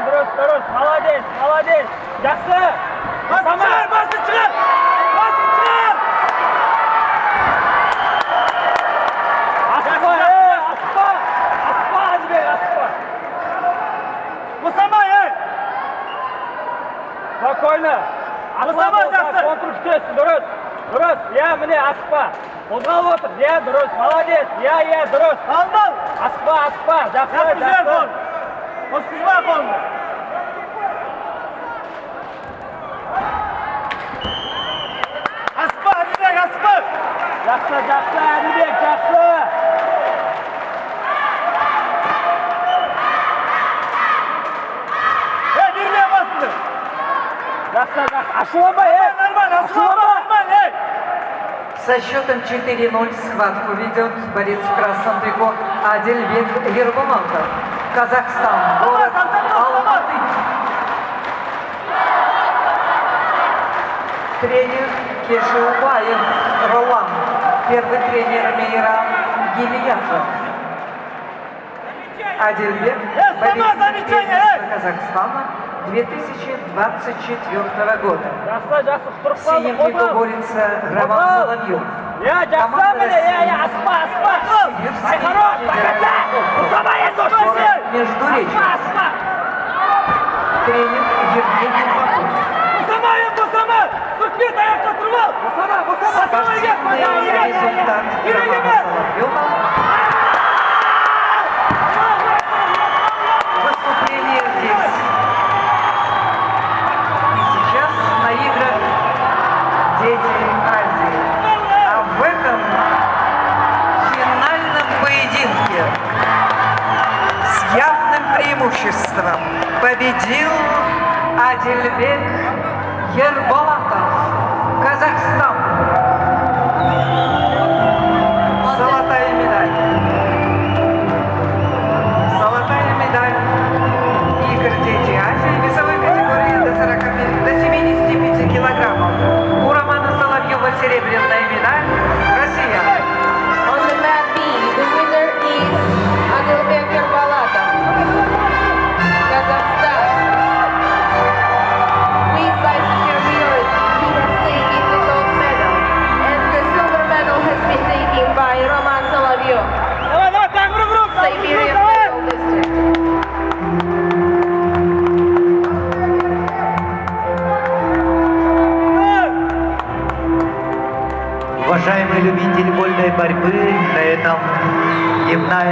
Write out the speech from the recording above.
Дұрыс, дұрыс. Молодец, молодец. Жақсы. Басын шығар, басын шығар! Басын шығар! Асықпа, ей, асықпа. Асықпа, Әділбек, асықпа. Босамай, ей! Спокойно. Асықпа, Босама, жақсы. Контр күтесің, дұрыс. Дұрыс, иә, міне, асықпа. Қозғалып отыр, иә, дұрыс, молодец, иә, иә, дұрыс. Алды ал! Асықпа, асықпа, жақсы, Жатқызба жақсы. қолыңды. Қосқызба қолыңды. Асықпа, Әділбек, асықпа! Жақсы, жақсы, Әділбек, жақсы. Ей, берме басыңды! Жақсы, жақсы. Ашуланба, ей. Нормально, ашуланба, нормально, ей! Со счетом 4-0 схватку ведет борец в красном трико Адильбек Ерболатов. Казахстан, город Алматы. Тренер Кешеубаев Ролан. Первый тренер Мейрам Гильяжев. Адильбек, Э, сама победитель замечание, первенства Казахстана 2024 года. Жақсы, жақсы, тұрып В қалды, синем трико қозғал. борется Роман Қозғал. Соловьев. Иә, жақсы, Команда міне, иә, иә, России. асықпа, асықпа. Сибирский Ай, хорош, до конца. Босама енді осы Город жерде. Междуреченск. Асықпа, асықпа. Тренер Евгений Попов. Босама, ей, босама! Тұрып кет, аяқта тұрып ал! Босама, босама. Спортивный Иә, иә, иә, иә. результат Керек Романа емес! Соловьева. Выступление здесь. И сейчас на играх «Дети Азии». А в этом финальном поединке с явным преимуществом победил Адильбек Ерболатов, Казахстан. Золотая медаль. Золотая медаль игр «Дети Азии» весовой категории до, 45, до 75 килограммов. У Романа Соловьева серебряная медаль. Россия. On the mat B, the winner is Adilbek Yerbolatov, Kazakhstan. Win by superiority, he has taken the gold medal. And the silver medal has been taken by Roman Solovyov, Давай, давай, тағы бір бұрын! Siberian Federal District. Уважаемые любители вольной борьбы, на этом дневная